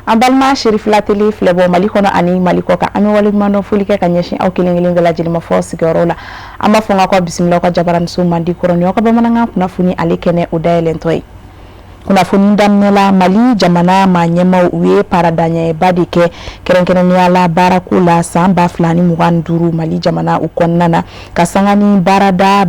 An balima Cherifla Télé filɛbɔ Mali kɔnɔ ani Mali kɔ kan, an bɛ waleɲumandɔn foli kɛ ka ɲɛsin aw kelen kelen bɛɛ lajɛlen ma fɔ sigiyɔrɔ la. An b'a fɔ n k'aw bisimila aw ka jabaraniso mandi kɔrɔ ni aw ka bamanankan kunnafoni ale kɛnɛ o dayɛlɛntɔ ye. Kunnafoni daminɛ la, Mali jamana maa ɲɛmaw, u ye paradaɲɛba de kɛ, kɛrɛnkɛrɛnnenya la baarako la, san 2025 Mali jamana u kɔnɔna na, ka sanga ni baarada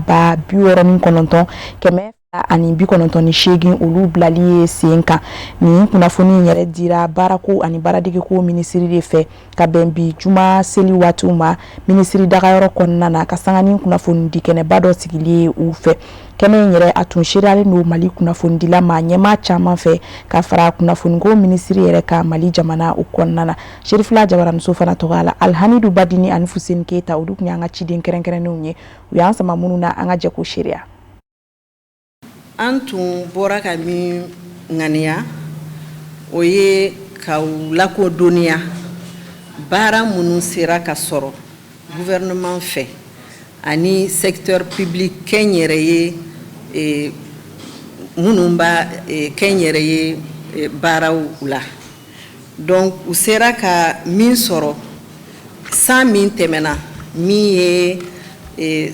69,298 olu bilali ye sen kan. Nin kunnafoni in yɛrɛ dira baarako ani baaradegeko minisiri de fɛ ka bɛn bi juma seli waatiw ma minisiri dagayɔrɔ kɔnɔna na, ka sanga ni kunnafonidi kɛnɛba dɔ sigili ye u fɛ. Kɛnɛ in yɛrɛ, a tun seereyalen don Mali kunnafonidila maa ɲɛmaa caman fɛ, ka fara kunnafoniko minisiri yɛrɛ kan Mali jamana u kɔnɔna na. Cherifla jabaraniso fana tɔgɔ la, Alhamidu Badini ani Fuseni Keyita, olu tun y'an ka ciden kɛrɛnkɛrɛnnenw ye, u y'an sama minnu na. An ka jɛ k'o seereya. An tun bɔra ka min ŋaniya, o ye ka lakodɔnniya baara minnu sera ka sɔrɔ gouvernement fɛ ani secteur public kɛnyɛrɛye minnu b'a kɛnyɛrɛye baaraw la. Donc u sera ka min sɔrɔ san min tɛmɛna, min ye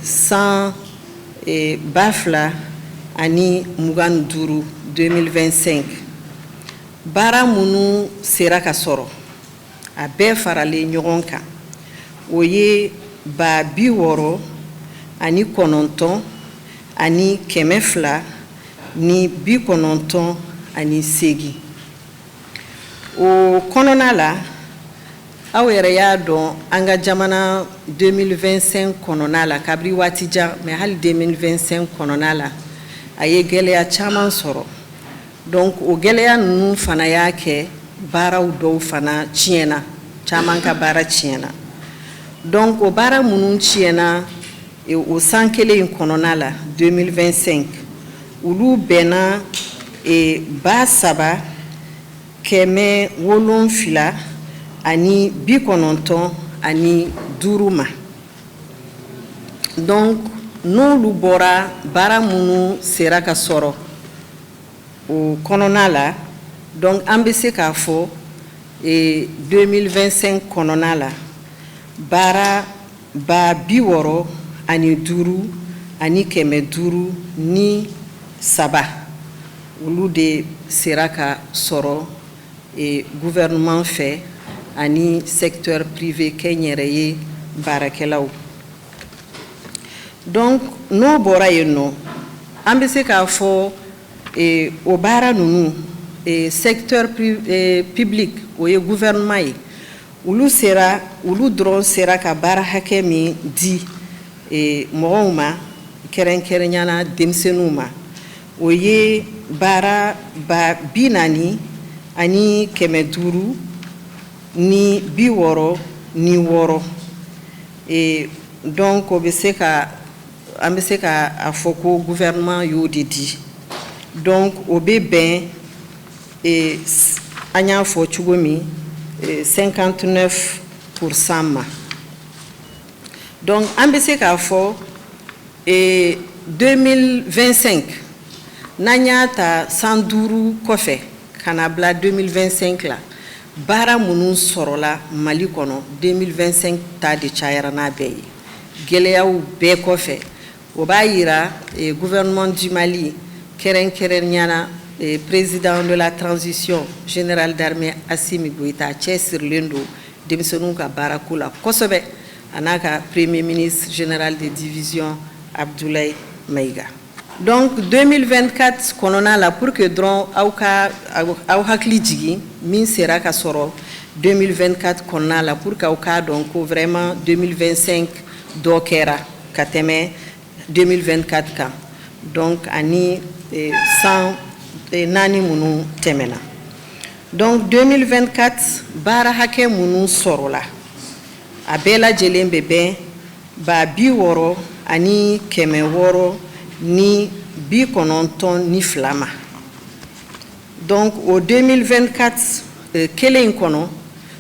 san 2025, 2025, baara minnu sera ka sɔrɔ, a bɛɛ faralen ɲɔgɔn kan, o ye 69,298. O kɔnɔna la, aw yɛrɛ y'a dɔn, an ka jamana 2025 kɔnɔna la, kabiri waati jan, mais hali 2025 kɔnɔna la, a ye gɛlɛya caman sɔrɔ. Donc o gɛlɛya ninnu fana y'a kɛ baaraw dɔw fana tiɲɛna, caman ka baara tiɲɛna. Donc o baara minnu tiɲɛna o san kelen in kɔnɔna la, 2025, olu bɛnna 3795 ma. Donc n'olu bɔra baara minnu sera ka sɔrɔ o kɔnɔna la, donc an bɛ se k'a fɔ 2025 kɔnɔna la, baara 65,503, olu de sera ka sɔrɔ gouvernement fɛ ani secteur privé kɛnyɛrɛye baarakɛlaw. Donc n'o bɔra yen nɔ, an bɛ se k'a fɔ o baara ninnu, secteur public, o ye gouvernement ye, olu sera, olu dɔrɔn sera ka baara hakɛ min di mɔgɔw ma, kɛrɛnkɛrɛnyana denmisɛnninw ma, o ye baara 40,566. Donc o bɛ se ka, an bɛ se ka a fɔ ko gouvernement y'o de di. Donc o bɛ bɛn, an y'a fɔ cogo min, 59% ma. Donc an bɛ se k'a fɔ 2025, n'an y'a ta san 5 kɔfɛ ka na bila 2025 la, baara minnu sɔrɔla Mali kɔnɔ, 2025 ta de cayara n'a bɛɛ ye, gɛlɛyaw bɛɛ kɔfɛ. O b'a yira gouvernement du Mali, kɛrɛnkɛrɛnnenya président de la transition, général d'armée Assimi Goïta, cɛsirilen don denmisɛnninw ka baarako la kosɛbɛ, a n'a ka premier ministre, général de division Abdoulaye Maïga. Donc 2024 kɔnɔna la, pour que dɔrɔn aw ka aw hakili jigin min sera ka sɔrɔ 2024 kɔnɔna la, pour que aw k'a dɔn ko vraiment 2025 dɔ kɛra ka tɛmɛ 2024 kan, donc ani san 4 minnu tɛmɛna. Donc 2024 baara hakɛ minnu sɔrɔla, a bɛɛ lajɛlen bɛ bɛn 60,692 ma. Donc o 2024 kelen in kɔnɔ,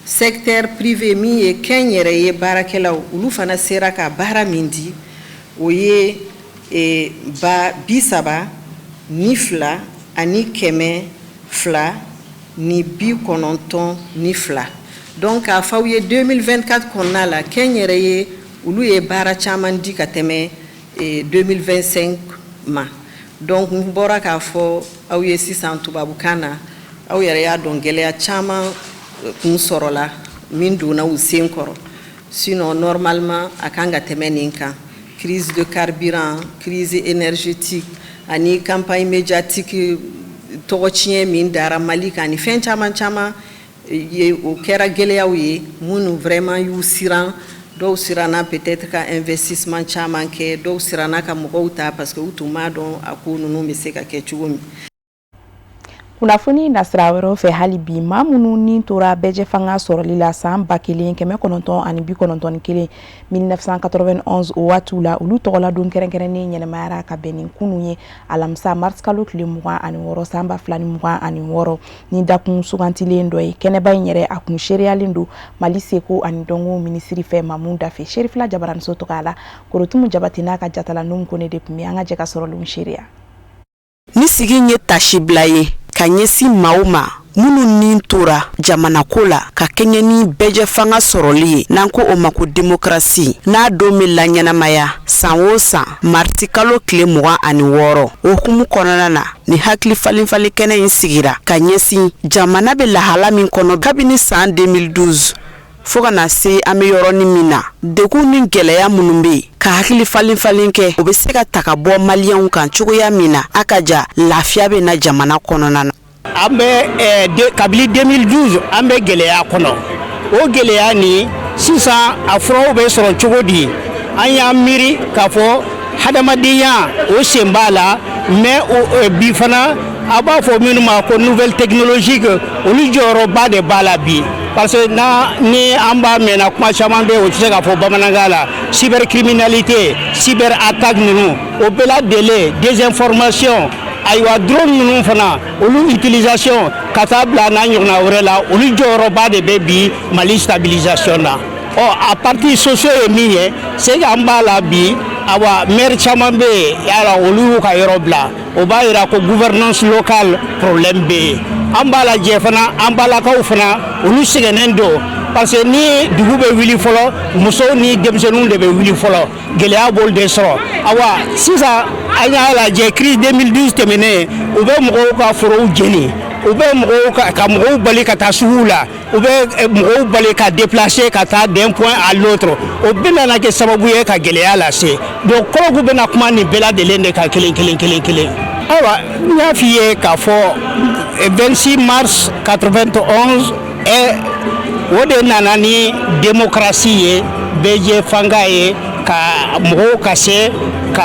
secteur privé, min ye kɛnyɛrɛye baarakɛlaw, olu fana sera ka baara min di, o ye 32,200. ni 92. Donc k'a fɔ aw ye, 2024 kɔnɔna la, kɛnyɛrɛye, olu ye baara caman di ka tɛmɛ 2025 ma. Donc n bɔra k'a fɔ aw ye sisan tubabukan na, aw yɛrɛ y'a dɔn, gɛlɛya caman kun sɔrɔla min donna u sen kɔrɔ. Sinon, normalement, a kan ka tɛmɛ nin kan. Crise de carburant, crise énergétique ani campagne médiatique, tɔgɔ tiɲɛ min dara Mali kan, ni fɛn caman caman ye, o kɛra gɛlɛyaw ye minnu vraiment y'u siran. Dɔw siranna peut-être ka investissement caman kɛ, dɔw siranna ka mɔgɔw ta, parce que u tun b'a dɔn a ko ninnu bɛ se ka kɛ cogo min. Kunnafoni nasira wɛrɛw fɛ, hali bi, maa minnu ni tora bɛɛjɛ fanga sɔrɔli la san 1991, 1991, o waatiw la, olu tɔgɔla don kɛrɛnkɛrɛnnen ɲɛnɛmayara ka bɛn ni kunun ye, alamisa, marisikalo tile 26, san 2026, ni dakun sugantilen dɔ ye. Kɛnɛba in yɛrɛ, a kun seereyalen don Mali seko ani dɔnko minisiri fɛ, Mamu Dafe. Serifila Jabaraniso tɔgɔ la, Korotumu Jabate n'a ka jatala Numu Kone de tun bɛ. An ka jɛ ka sɔrɔlenw seereya. Ni sigi ye tasibila ye ka ɲɛsin maaw ma minnu ni tora jamana ko la ka kɛɲɛ ni bɛɛjɛ fanga sɔrɔli ye, n'an ko o ma ko démocratie, n'a don bɛ laɲɛnamaya san o san marisi kalo tile 26. O hukumu kɔnɔna na, ni hakili falenfalen kɛnɛ in sigira ka ɲɛsin jamana bɛ lahala min kɔnɔ kabini san 2012 fo ka na se an bɛ yɔrɔnin min na, degun ni gɛlɛya minnu bɛ yen, ka hakili falen falen kɛ, o bɛ se ka ta ka bɔ Maliyɛnw kan cogoya min na, a ka ja lafiya bɛ na jamana kɔnɔna na. An bɛ kabini 2012, an bɛ gɛlɛya kɔnɔ. O gɛlɛya nin sisan, a furaw bɛ sɔrɔ cogo di? An y'an miiri k'a fɔ hadamadenya o sen b'a la, mais bi fana, a b'a fɔ minnu ma ko nouvelle technologique, olu jɔyɔrɔba de b'a la bi, parce que na ni an b'a mɛnna, kuma caman bɛ yen, o tɛ se ka fɔ bamanankan la. Cybercriminalité, cyber attaque ninnu, o bɛɛ lajɛlen, désinformation, ayiwa, drone ninnu fana, olu utilisation, ka taa bila n'a ɲɔgɔnna wɛrɛ la, olu jɔyɔrɔba de bɛ bi Mali stabilisation na. Ɔ, a partie sociaux ye min ye, c'est que an b'a la bi, awa, maire caman bɛ yen, yala olu y'u ka yɔrɔ bila. O b'a yira ko gouvernance locale problème bɛ yen. An b'a lajɛ fana, an balakaw fana, olu sɛgɛnnen don, parce que ni dugu bɛ wuli fɔlɔ, musow ni denmisɛnninw de bɛ wuli fɔlɔ, gɛlɛya b'olu de sɔrɔ. Awa, sisan an y'a lajɛ, crise 2012 tɛmɛnen, u bɛ mɔgɔw ka forow jeni, u bɛ mɔgɔw ka mɔgɔw bali ka taa sugu la, u bɛ mɔgɔw bali ka déplacer ka taa d'un point à l'autre. O bɛɛ nana kɛ sababu ye ka gɛlɛya lase. Donc colloque bɛna kuma nin bɛɛ lajɛlen de kan kelen kelen kelen kelen. Ayiwa, n y'a f'i ye k'a fɔ 26 mars 91 ɛ, o de nana ni démocratie ye, bɛɛ fanga ye, ka mɔgɔw ka se ka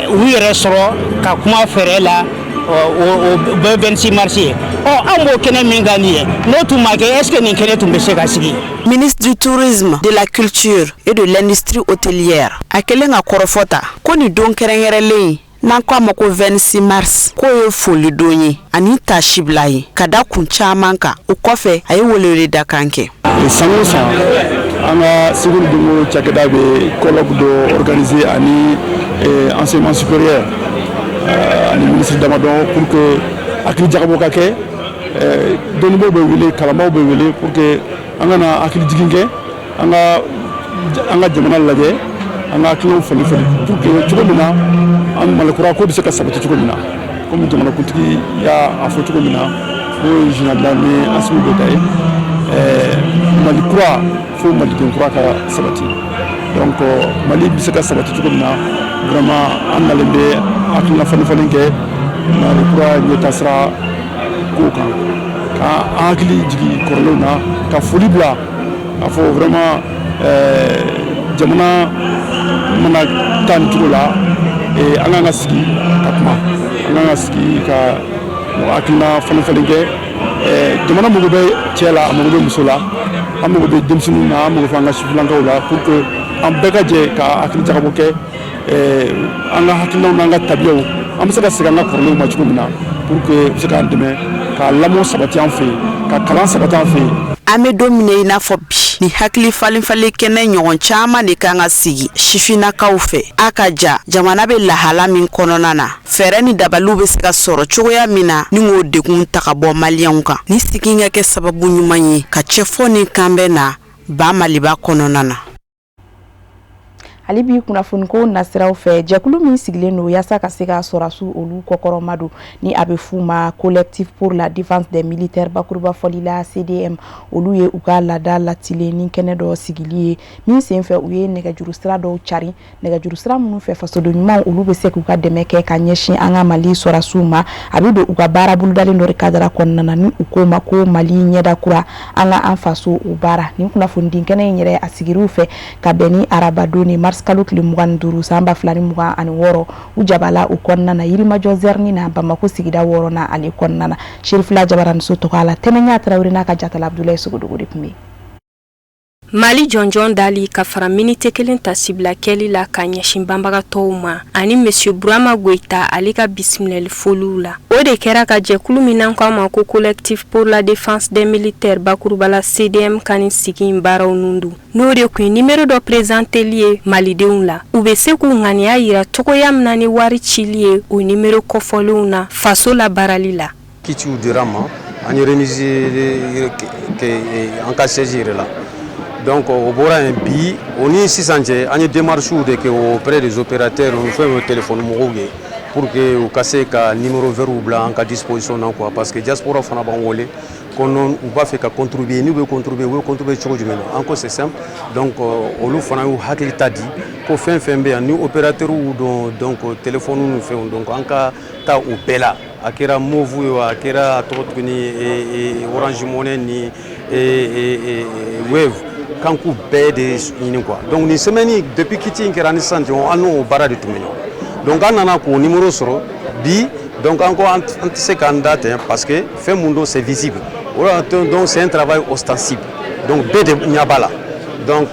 u yɛrɛ sɔrɔ ka kuma fɛrɛ la. O bɛɛ 26 mars ye. Ɔ, an b'o kɛnɛ min kan nin ye, n'o tun ma kɛ, est ce que nin kɛnɛ tun bɛ se ka sigi? Ministre du Tourisme, de la Culture et de l'Industrie hôtelière, a kɛlen ka kɔrɔfɔ ta ko nin don kɛrɛnkɛrɛnlen, n'an ko a ma ko 26 mars, k'o ye folidon ye ani tasibila ye ka da kun caman kan. O kɔfɛ, a ye weleweledakan kɛ. San o san, an ka segu ni dɔnko cakɛda bɛ colloque dɔ organiser ani enseignement supérieur ani ministre damadɔ, pour que hakili jagabɔ ka kɛ, dɔnnibaaw bɛ wele, kalanbaaw bɛ wele, pour que an kana hakili jigin kɛ, an ka jamana lajɛ, an ka hakilinaw falen falen, pour que cogo min na an Malikura ko bɛ se ka sabati cogo min na, komi jamanakuntigi y'a fɔ cogo min na, n'o ye général ni Asimi Goyita ye, Mali kura fo maliden kura ka sabati. Donc Mali bɛ se ka sabati cogo min na, vraiment, an nalen bɛ hakilina falen falen kɛ Mali kura ɲɛtasira kow kan, ka an hakili jigin kɔrɔlenw na, ka foli bila, k'a fɔ vraiment, jamana mana taa nin cogo la, an kan ka sigi ka kuma, an kan ka sigi ka mɔgɔ hakilina falen falen kɛ. Jamana mago bɛ cɛ la, a mago bɛ muso la, an mago bɛ denmisɛnninw na, an mago bɛ an ka sifinnakaw la, pour que an bɛɛ ka jɛ ka hakili jagabɔ kɛ an ka hakilinaw n'an ka tabiyaw, an bɛ se ka segin an ka kɔrɔlenw ma cogo min na, pour que u bɛ se k'an dɛmɛ ka lamɔ sabati an fɛ yen, ka kalan sabati an fɛ yen. An bɛ don min na i n'a fɔ bi, ni hakili falenfalen kɛnɛ ɲɔgɔn caman de kan ka sigi sifinnakaw fɛ. A ka ja jamana bɛ lahala min kɔnɔna na, fɛɛrɛ ni dabaliw bɛ se ka sɔrɔ cogoya min na ni k'o degun ta ka bɔ maliyɛnw kan. Ni sigi ka kɛ sababu ɲuman ye ka cɛfɔ ni kanbɛn na ba Maliba kɔnɔna na. Hali bi kunnafoniko nasiraw fɛ, jɛkulu min sigilen don yaasa ka se ka sɔrɔdasiw olu kɔkɔrɔma don, ni a bɛ f'u ma Collectif pour la défense des militaires, bakuruba fɔli la CDM, olu ye u ka laada latilen ni kɛnɛ dɔ sigili ye min senfɛ u ye nɛgɛjuru sira dɔw cari, nɛgɛjuru sira minnu fɛ fasoden ɲumanw olu bɛ se k'u ka dɛmɛ kɛ ka ɲɛsin an ka Mali sɔrɔdasiw ma. A bɛ don u ka baara bolodalen dɔ de kadara kɔnɔna na, ni u k'o ma ko Mali ɲɛda kura, an ka an faso o baara. Nin kunnafonidi kɛnɛ in yɛrɛ, a sigir'u fɛ ka bɛn ni arabadon ni mars kalo tile 25 san 2026 u jabala o kɔnɔna na, Yirimajɔ zɛrini na, Bamakɔ sigida wɔɔrɔnan ale kɔnɔna na. Serifila Jabaraniso tɔgɔ la, Tɛnɛɲa Tarawele n'a ka jatala Abudulayi Sogodogo de tun bɛ yen. Mali jɔnjɔn dali ka fara miniti kelen tasibila kɛli la ka ɲɛsin banbagatɔw ma ani Monsieur Burama Goyita, ale ka bisimilali foliw la, o de kɛra ka jɛkulu min n'an ko a ma ko Collectif pour la défense des militaires, bakuruba la CDM, ka nin sigi in baaraw nun don. N'o de tun ye numéro dɔ présenteli ye malidenw la, u bɛ se k'u ŋaniya yira cogoya min na ni wari cili ye o numéro kɔfɔlenw na faso labaarali la. Kitiw dira an ma, an ye remise kɛ an ka siège yɛrɛ la. Donc o bɔra yen, bi o ni sisan cɛ, an ye démarches de kɛ auprès des opérateurs, fɛn ye téléphone mɔgɔw ye, pour que u ka se ka numéro vert bila an ka disposition na quoi, parce que diaspora fana b'an wele ko non, u b'a fɛ ka contribuer. N'u bɛ contribuer, u bɛ contribuer cogo jumɛn na? An ko c'est simple. Donc olu fana y'u hakili ta di ko fɛn fɛn bɛ yan ni opérateur don, donc téléphone ni fɛnw, donc an ka taa o bɛɛ la. A kɛra Moov ye, a kɛra a tɔgɔ tuguni Orange Money ni Wave, k'an k'u bɛɛ de ɲini quoi. Donc nin semaine, depuis kit in kɛra ni sisan cɛ, an n'o baara de tun bɛ ɲɔgɔn. Donc an nana k'o numéro sɔrɔ bi. Donc an ko an tɛ se k'an da ten, parce que fɛn mun don, c'est visible. O de, donc c'est un travail ostensible, donc bɛɛ de ɲɛ b'a la. Donc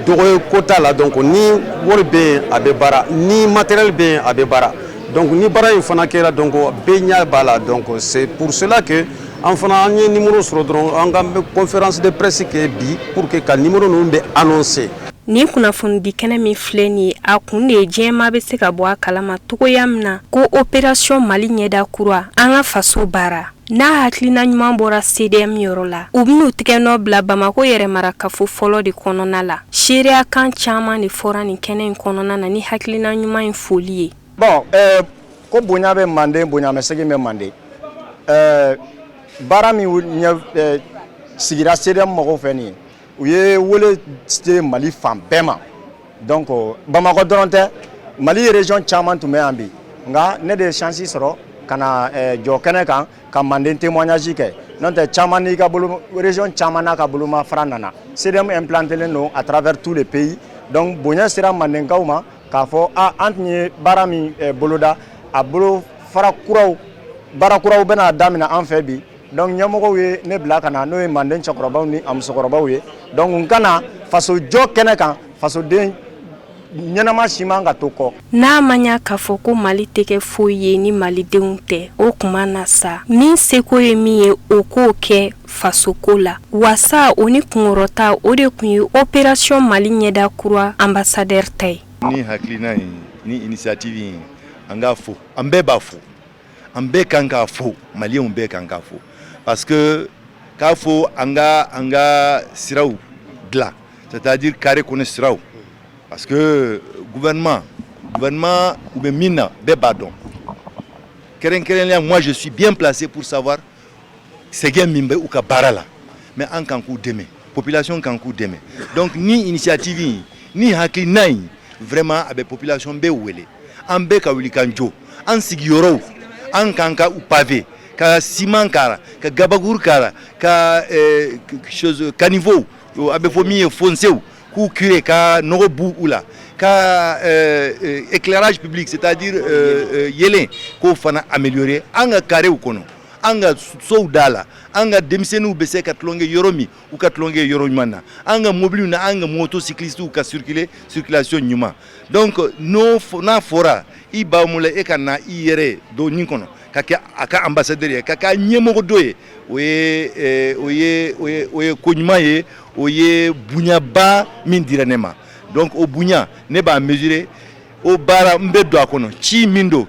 dɔgɔ ko t'a la. Donc ni wari bɛ yen, a bɛ baara, ni matériel bɛ yen, a bɛ baara. Donc ni baara in fana kɛra, donc bɛɛ ɲɛ b'a la. Donc c'est pour cela que an fana an ye numéro sɔrɔ dɔrɔn, an ka conférence de presse kɛ bi pour que ka numéro ninnu bɛ annoncer. Nin kunnafonidi kɛnɛ min filɛ nin ye, a kun de ye diɲɛmaa bɛ se ka bɔ a kalama cogoya min na ko opération Mali ɲɛda kura, an ka faso baara, n'a hakilina ɲuman bɔra CDM yɔrɔ la, u bɛn'u tigɛ nɔ bila Bamakɔ yɛrɛmara kafo fɔlɔ de kɔnɔna la. Seereya kan caman de fɔra nin kɛnɛ in kɔnɔna na ni hakilina ɲuman in foli ye. Bon, ko bonya bɛ Manden, bonya bɛ segin bɛ Manden. Baara min ɲɛ sigira CDM mɔgɔw fɛ nin ye, u ye wele se Mali fan bɛɛ ma. Donc Bamakɔ dɔrɔn tɛ, Mali région caman tun bɛ yan bi, nka ne de ye chance sɔrɔ ka na jɔ kɛnɛ kan ka Manden témoignage kɛ. N'o tɛ, caman n'i ka bolo, région caman n'a ka bolomafara nana. CDM implantélen don à travers tous les pays. Donc bonya sera Mandenkaw ma k'a fɔ a an tun ye baara min boloda, a bolo fara kuraw, baara kuraw bɛna daminɛ an fɛ bi. Donc ɲɛmɔgɔw ye ne bila ka na, n'o ye Manden cɛkɔrɔbaw ni a musokɔrɔbaw ye. Donc n ka na fasojɔ kɛnɛ kan, fasoden ɲɛnama si man ka to kɔ. N'a ma ɲa k'a fɔ ko Mali tɛ kɛ foyi ye ni malidenw tɛ, o tuma na sa, min seko ye min ye, o k'o kɛ fasoko la wasa o ni kunkɔrɔta. O de tun ye opération Mali ɲɛda kura ambassadeur ta ye. Ni hakilina in ni initiative in, an k'a fo, an bɛɛ b'a fo, an bɛɛ kan k'a fo, maliyɛnw bɛɛ kan k'a fo, parce que k'a fo an ka siraw dilan, c'est à dire carré kɔnɔ siraw, parce que gouvernement u bɛ min na, bɛɛ b'a dɔn. Kɛrɛnkɛrɛnnenya, moi je suis bien placé pour savoir sɛgɛn min bɛ u ka baara la, mais an kan k'u dɛmɛ, population kan k'u dɛmɛ. Donc ni initiative in ni hakilina in, vraiment a bɛ population bɛɛ wele, an bɛɛ ka wuli k'an jɔ an sigiyɔrɔw, an kan ka u pavé, ka ciment k'a la, ka gabakuru k'a la, ka chose caniveau, a bɛ fɔ min ye fosséw, k'u curer, ka nɔgɔ bu u la, ka éclairage public, c'est-à-dire yelen, k'o fana améliorer an ka carréw kɔnɔ, an ka sow da la, an ka denmisɛnninw bɛ se ka tulonkɛ yɔrɔ min, u ka tulonkɛ yɔrɔ ɲuman na, an ka mobiliw na, an ka motocyclistes ka circuler circulation ɲuman. Donc n'o n'a fɔra i ba mun la, e ka na i yɛrɛ don nin kɔnɔ. Ka kɛ a ka ambassadeur ye, ka kɛ a ɲɛmɔgɔ dɔ ye, o ye ko ɲuman ye, o ye bonyaba min dira ne ma. Donc o bonya, ne b'a mesurer. O baara, n bɛ don a kɔnɔ. Ci min don,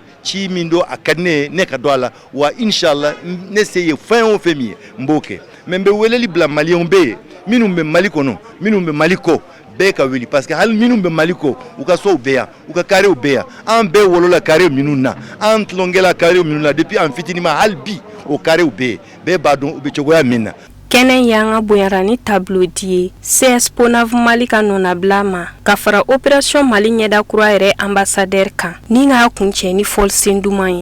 a ka di ne ye, ne ka don a la. Wa inshallah, ne se ye fɛn o fɛn min ye, n b'o kɛ. Mais n bɛ weleli bila Maliyɛnw bɛɛ ye, minnu bɛ Mali kɔnɔ, minnu bɛ Mali kɔ, bɛɛ ka wuli, parce que hali minnu bɛ Mali kɔ, u ka sow bɛ yan, u ka carréw bɛ yan. An bɛɛ wolola carré minnu na, an tulonkɛla carré minnu na depuis an fitinin ma, hali bi o carréw bɛ yen. Bɛɛ b'a dɔn u bɛ cogoya min na. Kɛnɛ y'an ka bonyara ni tableau di ye CSPONAV Mali ka nɔnabila ma, ka fara Opération Mali ɲɛda kura yɛrɛ ambassadeur kan, ni k'a kuncɛ ni fɔlisen duman ye.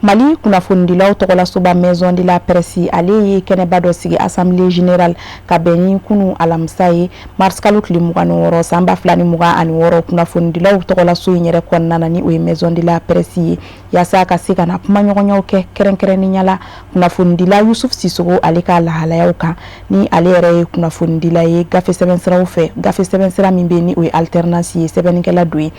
Mali kunnafonidilaw tɔgɔlasoba Maison de la Presse, ale ye kɛnɛba dɔ sigi, assemblée générale, ka bɛn ni kunu alamisa ye, mars kalo tile 26 san 2026, kunnafonidilaw tɔgɔlaso in yɛrɛ kɔnɔna na, ni o ye Maison de la Presse ye, yaasa ka se ka na kumaɲɔgɔnyaw kɛ, kɛrɛnkɛrɛnnenya la kunnafonidila Yusuf Sisogo, ale ka lahalayaw kan, ni ale yɛrɛ ye kunnafonidila ye gafe sɛbɛnsiraw fɛ, gafe sɛbɛnsira min bɛ ni o ye Alternance ye, sɛbɛnnikɛla dɔ ye.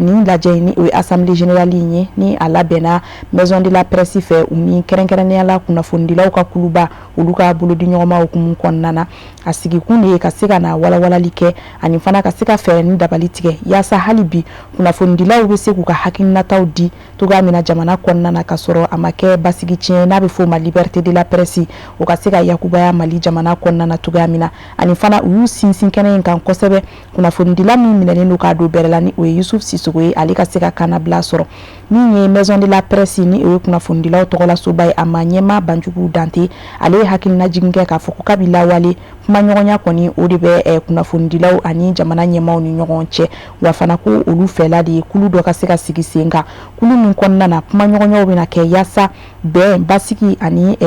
Nin lajɛ in, ni o ye assemblée générale in ye, ni a labɛnna Maison de la Presse fɛ, u ni kɛrɛnkɛrɛnnenya la kunnafonidilaw ka kuluba, olu ka bolodi ɲɔgɔnma hukumu kɔnɔna na. A sigikun de ye ka se ka na walawalali kɛ, ani fana ka se ka fɛɛrɛ ni dabali tigɛ, yaasa hali bi kunnafonidilaw bɛ se k'u ka hakilinataw di cogoya min na jamana kɔnɔna na, ka sɔrɔ a ma kɛ basigi tiɲɛ, n'a bɛ f'o ma liberté de la presse, o ka se ka yakubaya Mali jamana kɔnɔna na cogoya min na. Ani fana, u y'u sinsin kɛnɛ in kan kosɛbɛ, kunnafonidila min minɛnen don k'a don bɛrɛ la, ni o ye Yusuf Sisogo ye, ale ka se ka kannabila sɔrɔ. Min ye Maison de la Presse, ni o ye kunnafonidilaw tɔgɔlasoba ye, a ma ɲɛma Banjugu Dante, ale ye hakilina jigin kɛ k'a fɔ ko kabi lawale, kumaɲɔgɔnya kɔni, o de bɛ kunnafonidilaw ani jamana ɲɛmaw ni ɲɔgɔn cɛ. Wa fana, ko olu fɛla de ye kulu dɔ ka se ka sigi sen kan, kulu min kɔnɔna na kumaɲɔgɔnyaw bɛna kɛ, yaasa bɛn, basigi ani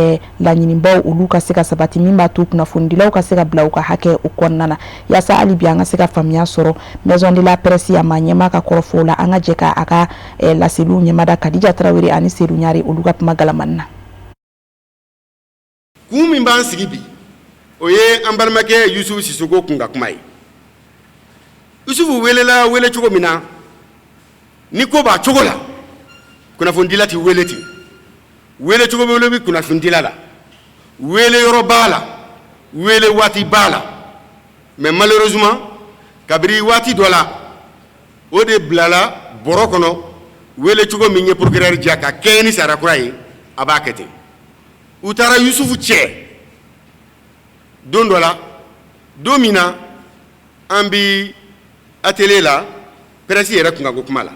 laɲinibaw, olu ka se ka sabati, min b'a to kunnafonidilaw ka se ka bila u ka hakɛ o kɔnɔna na. Yaasa hali bi an ka se ka faamuya sɔrɔ Maison de la Presse, a ma ɲɛma ka kɔrɔfɔw la, an ka jɛ ka a ka laseliw ɲɛmada Kadija Tarawele ani Sedu Ɲare, olu ka kuma galamani na. Kun min b'an sigi bi, o ye an balimakɛ Yusufu Sisoko kun ka kuma ye. Yusufu welela wele cogo min na, ni ko b'a cogo la, kunnafonidila tɛ wele ten. Wele cogo bɛ wele bɛ kunnafonidila la, wele yɔrɔ b'a la, wele waati b'a la. Mais malheureusement, kabiri waati dɔ la, o de bilala bɔrɔ kɔnɔ. Wele cogo min ye procureur diya ka kɛɲɛ ni sariya kura ye, a b'a kɛ ten. U taara Yusufu cɛ don dɔ la, don min na an bi atelier la presse yɛrɛ kunkanko kuma la.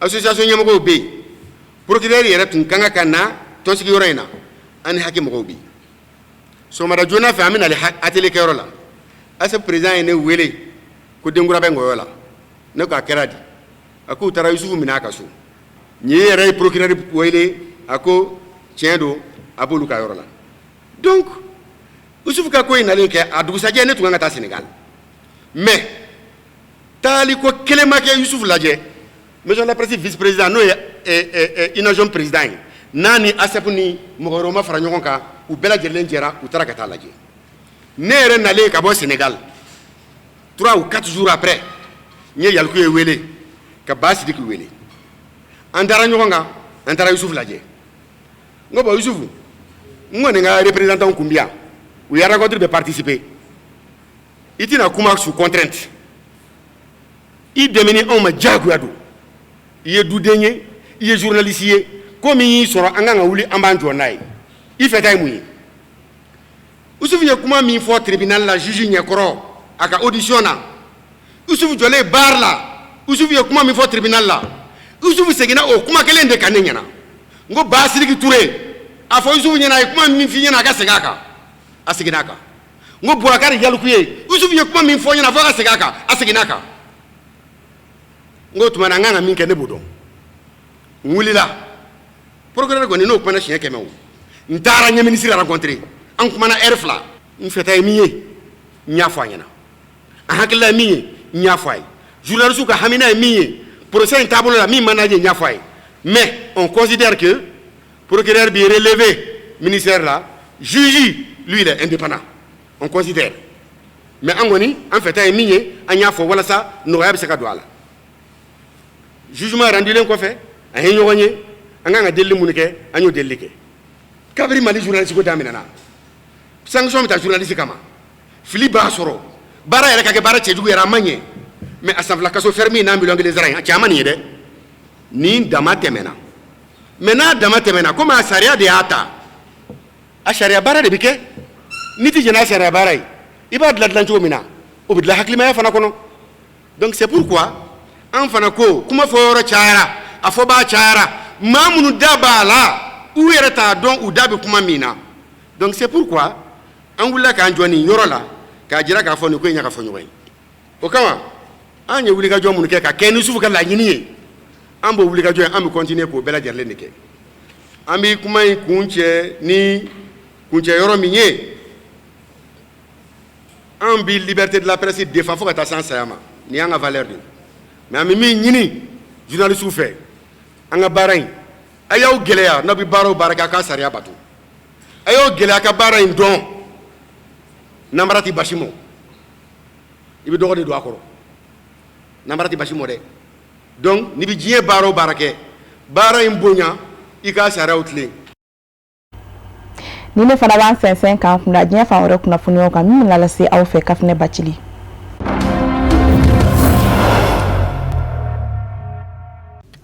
Association ɲɛmɔgɔw bɛ yen, procureur yɛrɛ tun ka kan ka na tɔnsigiyɔrɔ in na, an ni HAC mɔgɔw bɛ yen. Sɔgɔmada joona fɛ, an bɛ nali atelier kɛyɔrɔ la, ASEP président ye ne wele ko denkura bɛ ngɔyɔ la. Ne ko a kɛra di? A k'u taara Yusufu minɛ a ka so. Nin ye yɛrɛ ye procureur wele, a ko tiɲɛ don, a b'olu ka yɔrɔ la. Donc Yusufu ka ko in nalen kɛ, a dugusajɛ ne tun kan ka taa Sénégal, mais taali ko kelen ma kɛ Yusufu lajɛ. Maison de la Presse vice président, n'o ye UNAJOM président ye, n'a ni ASEP ni mɔgɔ wɛrɛw ma fara ɲɔgɔn kan, u bɛɛ lajɛlen jɛra, u taara ka taa lajɛ. Ne yɛrɛ nalen ka bɔ Sénégal, 3 ou 4 jours après, n ye Yaliku ye wele ka Ba Sidiki wele, an taara ɲɔgɔn kan, an taara Yusufu lajɛ. N ko bon, Yusufu, n kɔni ka représentant kun bi yan, u ye rencontre bɛ participer, i tɛna kuma sous contrainte. I dɛmɛ ni anw ma, diyagoya don. I ye duden ye, i ye journaliste ye, ko min y'i sɔrɔ, an kan ka wuli, an b'an jɔ n'a ye. I fɛ ta ye mun ye? Yusufu ye kuma min fɔ tribunal la, juge ɲɛkɔrɔ, a ka audition na, Yusufu jɔlen barre la, Yusufu ye kuma min fɔ tribunal la, Yusufu seginna o kuma kelen de kan ne ɲɛna. N ko Ba Sidiki Ture, a fɔ Yusufu ɲɛna, a ye kuma min f'i ɲɛna, a ka segin a kan. A seginna a kan. N ko Burakari Yaliku ye, Yusufu ye kuma min fɔ ɲɛna, fo a ka segin a kan. A seginna a kan. N ko tuma na, n kan ka min kɛ, ne b'o dɔn. N wulila, procureur kɔni n'o kumana siɲɛ 100 o, n taara n ye ministre rencontré, an kumana heure 2. N fɛta ye min ye, n y'a fɔ a ɲɛna. A hakilila ye min ye, n y'a fɔ a ye. Journaliste ka hamina ye min ye procès in taabolo la, min man d'an ye, n y'a fɔ a ye. Mais on considère que procureur bi relever ministère la, juge, lui, il est indépendant, on considère. Mais an kɔni, an fɛta ye min ye, an y'a fɔ, walasa nɔgɔya bɛ se ka don a la. Jugement rendulen kɔfɛ An ye ɲɔgɔn ye, an kan ka delili minnu kɛ, an y'o delili kɛ. Kabiri Mali journaliste ko daminɛna, sanction bɛ ta journaliste kama, fili b'a sɔrɔ, baara yɛrɛ ka kɛ baara cɛjugu yɛrɛ, a ma ɲɛ, mais a san 2 kaso ferme n'a miliyɔn 1 sara in, a cɛ a ma nin ye dɛ. Nin dama tɛmɛna, mais n'a dama tɛmɛna, komi a sariya de y'a ta, a sariya baara de bɛ kɛ. N'i tɛ jɛn n'a sariya baara ye, i b'a dilan dilan cogo min na, o bɛ dilan hakilimaya fana kɔnɔ. Donc c'est pourquoi an fana ko kuma fɔ yɔrɔ cayara, a fɔbaa cayara, maa minnu da b'a la, u yɛrɛ t'a dɔn u da bɛ kuma min na. Donc c'est pourquoi an wulila k'an jɔ nin yɔrɔ la k'a jira k'a fɔ nin ko in ɲɛ ka fɔ ɲɔgɔn ye. O kama an ye wulikajɔ minnu kɛ ka kɛ ni Yusufu ka laɲini ye, an b'o wulikajɔ ye, an bɛ continuer k'o bɛɛ lajɛlen de kɛ. An bɛ kuma in kuncɛ ni kuncɛ yɔrɔ min ye, an bɛ liberté de la presse défend fo ka taa s'an saya ma. Nin y'an ka valeur de ye. Mais an bɛ min ɲini journaliste fɛ, an ka baara in, a y'aw gɛlɛya. N'aw bɛ baara o baara kɛ, a k'a sariya bato. A y'aw gɛlɛya ka baara in dɔn. Namara tɛ basi mɔ, i bɛ dɔgɔ de don a kɔrɔ. Namara tɛ basi mɔ dɛ. Donc n'i bɛ diɲɛ baara o baara kɛ, baara in bonya, i k'a sariyaw tilen. Ni ne fana b'an sɛnsɛn k'an kunda diɲɛ fan wɛrɛ kunnafoniyaw kan, min bɛna lase aw fɛ Kafinɛ Bacili.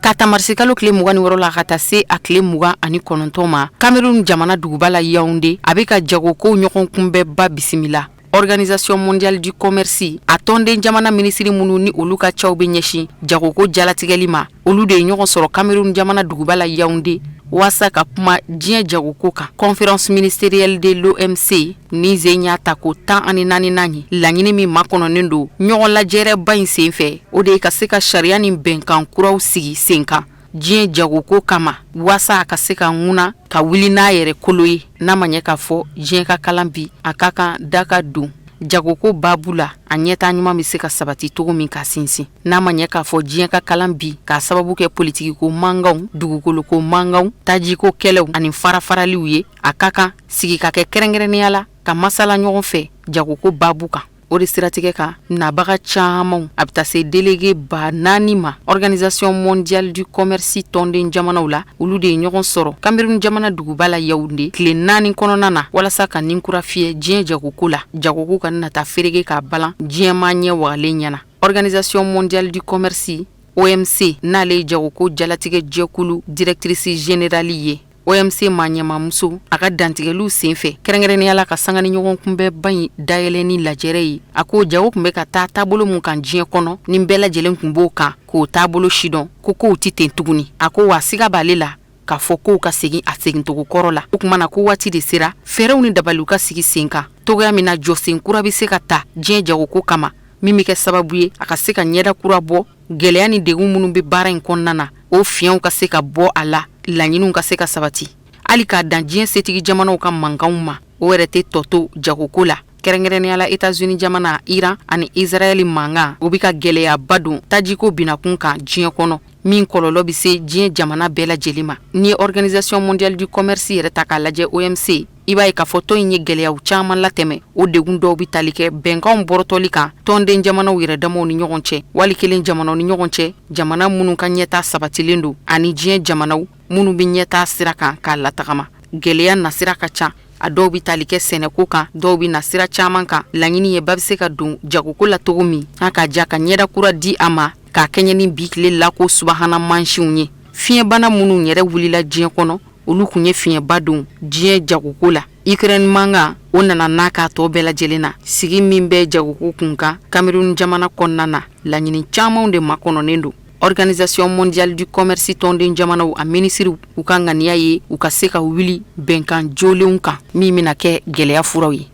Ka ta marisikalo tile 26 la ka taa se a tile 29 ma, Cameroun jamana duguba la Yaoundé, a bɛ ka jagokow ɲɔgɔn kunbɛnba bisimila. Organisation mondiale du commerce a tɔnden jamana minisiri minnu ni olu ka caw bɛ ɲɛsin jagoko jalatigɛli ma, olu de ye ɲɔgɔn sɔrɔ Cameroun jamana duguba la Yaoundé waasa ka kuma diɲɛ jagoko kan. Conférence ministérielle de l'OMC ni zen y'a ta ko 14nan ye. Laɲini min makɔnɔnen don ɲɔgɔn lajɛrɛba in senfɛ, o de ye ka se ka sariya ni bɛnkan kuraw sigi sen kan diɲɛ jagoko kama, waasa a ka se ka ŋuna ka wuli n'a yɛrɛ kolo ye. N'a ma ɲɛ k'a fɔ diɲɛ ka kalan bi, a ka kan da ka don jagoko babu la, a ɲɛtaa ɲuman bɛ se ka sabati cogo min ka sinsin. N'a ma ɲɛ k'a fɔ diɲɛ ka kalan bi, k'a sababu kɛ politikiko mankanw, dugukoloko mankanw, tajiko kɛlɛw ani farafaraliw ye, a ka kan sigi ka kɛ kɛrɛnkɛrɛnnenya la ka masala ɲɔgɔn fɛ jagoko babu kan. O de siratigɛ kan, nabaga camanw, a bɛ taa se délégué 4000 ma Organisation mondiale du commerce tɔnden jamanaw la, olu de ye ɲɔgɔn sɔrɔ Cameroun jamana duguba la Yaoundé tile 4 kɔnɔna na, walasa ka nin kura fiyɛ diɲɛ jagoko la, jagoko kana na taa fereke k'a balan diɲɛmaa ɲɛ wagalen ɲɛna. Organisation mondiale du commerce OMC, n'ale ye jagoko jalatigɛ jɛkulu directrice générale ye, OMC maa ɲɛmaamuso, a ka dantigɛliw senfɛ, kɛrɛnkɛrɛnnenya la ka sanga ni ɲɔgɔn kunbɛnba in dayɛlɛnni lajɛrɛ ye, a ko jago tun bɛ ka taa taabolo mun kan diɲɛ kɔnɔ, ni bɛɛ lajɛlen tun b'o kan k'o taabolo sidɔn, ko kow tɛ ten tuguni. A ko wa siga b'ale la k'a fɔ kow ka segin a segincogo kɔrɔ la. O tuma na ko waati de sera fɛɛrɛw ni dabaliw ka sigi sen kan cogoya min na jɔsen kura bɛ se ka ta diɲɛ jagoko kama, min bɛ kɛ sababu ye a ka se ka ɲɛda kura bɔ gɛlɛya ni degun minnu bɛ baara in kɔnɔna na, o fiɲɛw ka se ka bɔ a la, laɲiniw ka se ka sabati. Hali k'a dan diɲɛ setigi jamanaw ka mankanw ma, o yɛrɛ tɛ tɔ to jagoko la, kɛrɛnkɛrɛnnenya la États-Unis jamana, Iran ani Israël mankan, o bɛ ka gɛlɛyaba don tajiko binakun kan diɲɛ kɔnɔ, min kɔlɔlɔ bɛ se diɲɛ jamana bɛɛ lajɛlen ma. N'i ye Organisation mondiale du commerce yɛrɛ ta k'a lajɛ, OMC, i b'a ye k'a fɔ tɔn in ye gɛlɛyaw caman latɛmɛ. O degun dɔw bɛ tali kɛ bɛnkanw bɔrɔtɔli kan tɔnden jamanaw yɛrɛ damaw ni ɲɔgɔn cɛ, wali kelen jamanaw ni ɲɔgɔn cɛ, jamana minnu ka ɲɛtaa sabatilen don ani diɲɛ jamanaw minnu bɛ ɲɛtaa sira kan k'a latagama. Gɛlɛya nasira ka ca, a dɔw bɛ tali kɛ sɛnɛko kan, dɔw bɛ nasira caman kan. Laɲini ye ba bɛ se ka don jagoko la cogo min n'a ka ja ka ɲɛda kura di a ma, k'a kɛɲɛ ni bi tile lako subahana mansinw ye. Fiɲɛbana minnu yɛrɛ wulila diɲɛ kɔnɔ, olu kun ye fiɲɛba don diɲɛ jagoko la. Ukraine mankan, o nana n'a k'a tɔ bɛɛ lajɛlen na. Sigi min bɛ jagoko kun kan Cameroun jamana kɔnɔna na, laɲini camanw de makɔnɔnen don. Organisation mondiale du commerce tɔnden jamanaw a minisiriw, u ka ŋaniya ye u ka se ka wuli bɛnkan jolenw kan min bɛna kɛ gɛlɛya furaw ye.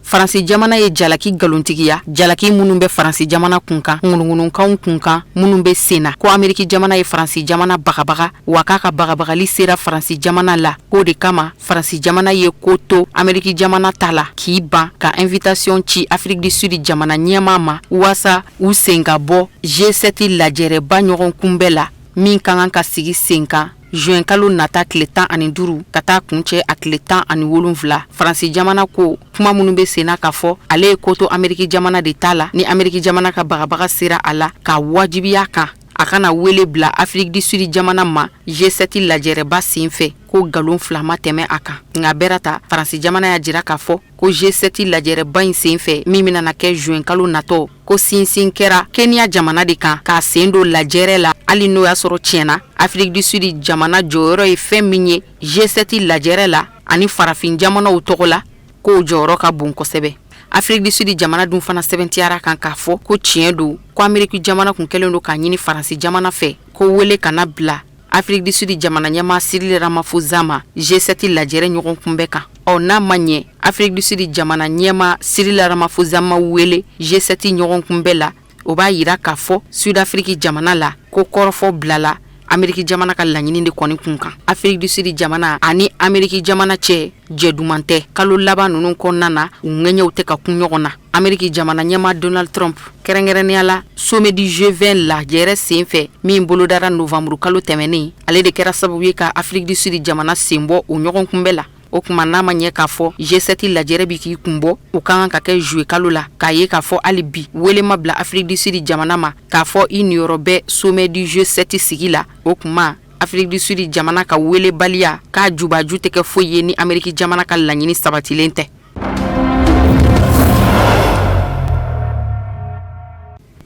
Faransi jamana ye jalaki nkalontigiya, jalaki minnu bɛ Faransi jamana kunkan, ŋunuŋunukanw kunkan minnu bɛ sen na ko Ameriki jamana ye Faransi jamana bagabaga, wa k'a ka bagabagali sera Faransi jamana la, k'o de kama Faransi jamana ye ko to Ameriki jamana ta la k'i ban ka invitation ci Afrique du Sud jamana ɲɛmaa ma, waasa u sen ka bɔ G7 lajɛrɛba ɲɔgɔn kunbɛn la min ka kan ka sigi sen kan. Juin kalo nata tile 15 ka taa kuncɛ a tile 17. Faransi jamana ko kuma minnu bɛ senna k'a fɔ, ale ye ko to Ameriki jamana de ta la, ni Ameriki jamana ka bagabaga sera a la k'a wajibiya kan a kana wele bila Afrique du Sud jamana ma G7 lajɛrɛba senfɛ, ko nkalon fila ma tɛmɛ a kan. Nka bɛrɛ ta, Faransi jamana y'a jira k'a fɔ ko G7 lajɛrɛba in senfɛ min bɛna na kɛ juin kalo natɔ, ko sinsin kɛra Kenya jamana de kan k'a sen don lajɛrɛ la, hali n'o y'a sɔrɔ tiɲɛ na Afrique du Sud jamana jɔyɔrɔ ye fɛn min ye G7 lajɛrɛ la ani farafin jamanaw tɔgɔ la, k'o jɔyɔrɔ ka bon kosɛbɛ. Afrique du Sud jamana dun fana sɛbɛntiyara kan k'a fɔ ko tiɲɛ don ko Ameriki jamana kun kɛlen don k'a ɲini Faransi jamana fɛ ko wele kana bila Afrique du Sud jamana ɲɛmaa Cyril Ramaphosa ma G7 lajɛrɛ ɲɔgɔn kunbɛn kan. Ɔ n'a ma ɲɛ Afrique du Sud jamana ɲɛmaa Cyril Ramaphosa ma wele G7 ɲɔgɔn kunbɛn la, o b'a yira k'a fɔ Sud Afrique jamana la ko kɔrɔfɔ bilala Ameriki jamana ka laɲini de kɔni kun kan. Afrique du Sud jamana ani Ameriki jamana cɛ jɛ duman tɛ. Kalo laban ninnu kɔnɔna na, u ŋɛɲɛw tɛ ka kun ɲɔgɔn na. Ameriki jamana ɲɛmaa Donald Trump, kɛrɛnkɛrɛnnenya la sommet du G20 lajɛrɛ senfɛ min bolodara novembre kalo tɛmɛnen, ale de kɛra sababu ye ka Afrique du Sud jamana senbɔ o ɲɔgɔn kunbɛn la. O tuma n'a ma ɲɛ k'a fɔ G7 lajɛrɛ bi k'i kun bɔ, o ka kan ka kɛ juillet kalo la, k'a ye k'a fɔ hali bi wele ma bila Afrique du Sud jamana ma k'a fɔ i niyɔrɔ bɛ sommet du G7 sigi la. O tuma Afrique du Sud jamana ka welebaliya k'a jubaju tɛ kɛ foyi ye ni Ameriki jamana ka laɲini sabatilen tɛ.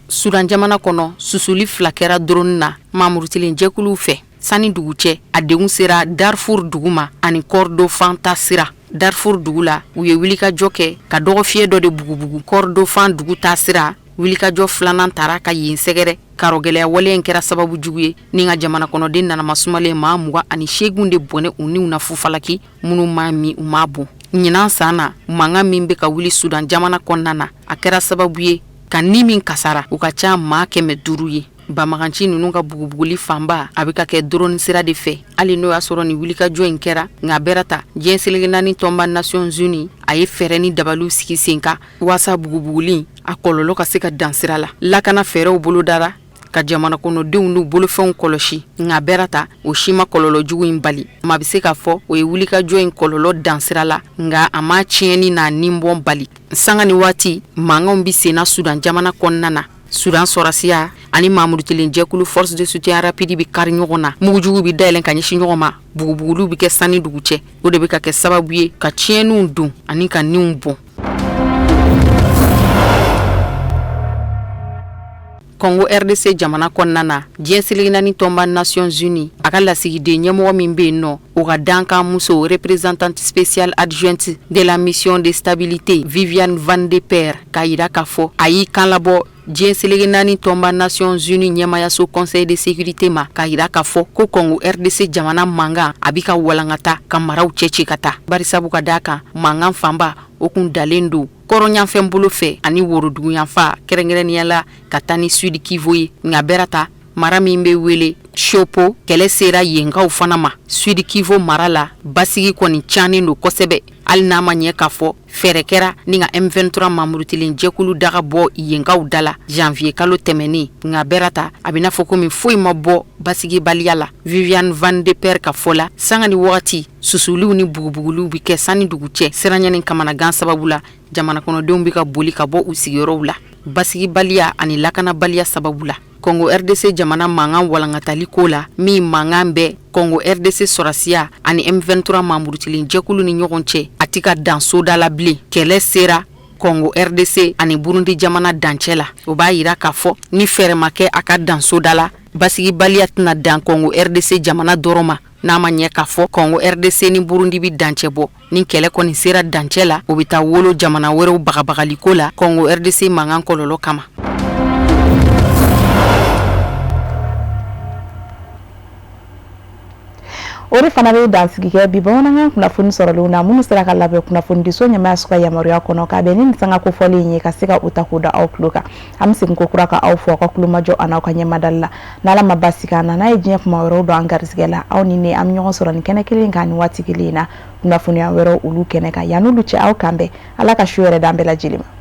Sudan jamana kɔnɔ, susuli fila kɛra drone na maamurutilen jɛkuluw fɛ sani dugu cɛ. A degun sera Darfur dugu ma ani Kordofan taasira. Darfur dugu la, u ye wulikajɔ kɛ ka dɔgɔfiyɛ dɔ de bugubugu. Kordofan dugu taasira, wulikajɔ filanan taara ka yen sɛgɛrɛ. Karɔgɛlɛya wale in kɛra sababu jugu ye ni ka jamana kɔnɔden nanama sumalen maa 28 de bɔnɛ u niw na fufalaki, minnu m'a min u m'a bɔn. Ɲinan san na, mankan min bɛ ka wuli Sudan jamana kɔnɔna na, a kɛra sababu ye ka ni min kasara, u ka ca maa 500 ye. Banbaganci ninnu ka bugubuguli fanba a bɛ ka kɛ drone sira de fɛ, hali n'o y'a sɔrɔ nin wulikajɔ in kɛra. Nka bɛrɛ ta, diɲɛ seleke naani tɔnba Nations Unies a ye fɛɛrɛ ni dabaliw sigi sen kan waasa bugubuguli a kɔlɔlɔ ka se ka dan sira la. Lakana fɛɛrɛw bolodara ka jamana kɔnɔdenw n'u bolofɛnw kɔlɔsi. Nka bɛrɛ ta, o si ma kɔlɔlɔ jugu in bali. Maa bɛ se k'a fɔ o ye wulikajɔ in kɔlɔlɔ dan sira la, nka a ma tiɲɛni n'a ninbɔn bali. Sanga ni waati mankanw bɛ senna Sudan jamana kɔnɔna na. Sudan sɔrɔsiya ani maamurutilen jɛkulu force de soutien rapide bɛ kari ɲɔgɔn na, mugujugu bɛ dayɛlɛn ka ɲɛsin ɲɔgɔn ma, bugubuguliw bɛ kɛ sani dugu cɛ. O de bɛ ka kɛ sababu ye ka tiɲɛniw don ani ka niw bɔn. Congo RDC jamana kɔnɔna na, diɲɛ seleke naani tɔnba Nations Unies a ka lasigiden ɲɛmɔgɔ min bɛ yen nɔ, o ka dankan muso représentante spéciale adjointe de la mission de stabilité Viviane Van de Perre k'a yira k'a fɔ a y'i kan labɔ diɲɛ seleke naani tɔnba Nations Unies ɲɛmayaso Conseil de sécurité ma, k'a yira k'a fɔ ko Congo RDC jamana mankan a bɛ ka walankata ka maraw cɛci ka taa, barisabu ka d'a kan mankan fanba o kun dalen don kɔrɔnyanfɛn bolo fɛ ani woroduguyanfan, kɛrɛnkɛrɛnnenya la ka taa ni Sud Kivu ye. Nka bɛrɛ ta, mara min bɛ wele Tshopo, kɛlɛ sera yenkaw fana ma. Sud Kivu mara la, basigi kɔni cannen don kosɛbɛ, hali n'a ma ɲɛ k'a fɔ fɛɛrɛ kɛra ni ka M23 mamurutilen jɛkulu daga bɔ yenkaw da la janvier kalo tɛmɛnen. Nka bɛrɛ ta, a bɛ n'a fɔ komi foyi ma bɔ basigibaliya la. Viviane Van de Perre ka fɔ la, sanga ni wagati susuliw ni bugubuguliw bɛ kɛ sani dugu cɛ. Siranɲɛ ni kamanagan sababu la, jamana kɔnɔdenw bɛ ka boli ka bɔ u sigiyɔrɔw la basigibaliya ani lakanabaliya sababu la. Congo RDC jamana mankan walankatali ko la, min mankan bɛ Congo RDC sɔrɔsiya ani M23 mamurutilen jɛkulu ni ɲɔgɔn cɛ, a tɛ ka dan soda la bilen. Kɛlɛ sera Congo RDC ani Burundi jamana dancɛ la. O b'a yira k'a fɔ ni fɛɛrɛ ma kɛ a ka dan soda la, basigibaliya tɛna dan Congo RDC jamana dɔrɔn ma. N'a ma ɲɛ k'a fɔ Congo RDC ni Burundi bɛ dancɛ bɔ, ni kɛlɛ kɔni sera dancɛ la, o bɛ taa wolo jamana wɛrɛw bagabagaliko la Congo RDC mankan kɔlɔlɔ kama. O de fana bɛ dansigi kɛ bi bamanankan kunnafoni sɔrɔlenw na, minnu sera ka labɛn kunnafonidiso ɲɛmaayaso ka yamaruya kɔnɔ ka bɛn ni nin sanga kofɔlen in ye, ka se ka u ta k'o da aw tulo kan. An bɛ segin ko kura ka aw fo aw ka tulomajɔ an'aw ka ɲɛmadali la. N'Ala ma basi k'an na, n'a ye diɲɛ kuma wɛrɛw don an garisɛgɛ la, aw ni ne an bɛ ɲɔgɔn sɔrɔ nin kɛnɛ kelen kan nin waati kelen in na, kunnafoniya wɛrɛw olu kɛnɛ kan. Yan'olu cɛ, aw kan bɛn. Ala ka su hɛrɛ d'an bɛɛ lajɛlen ma.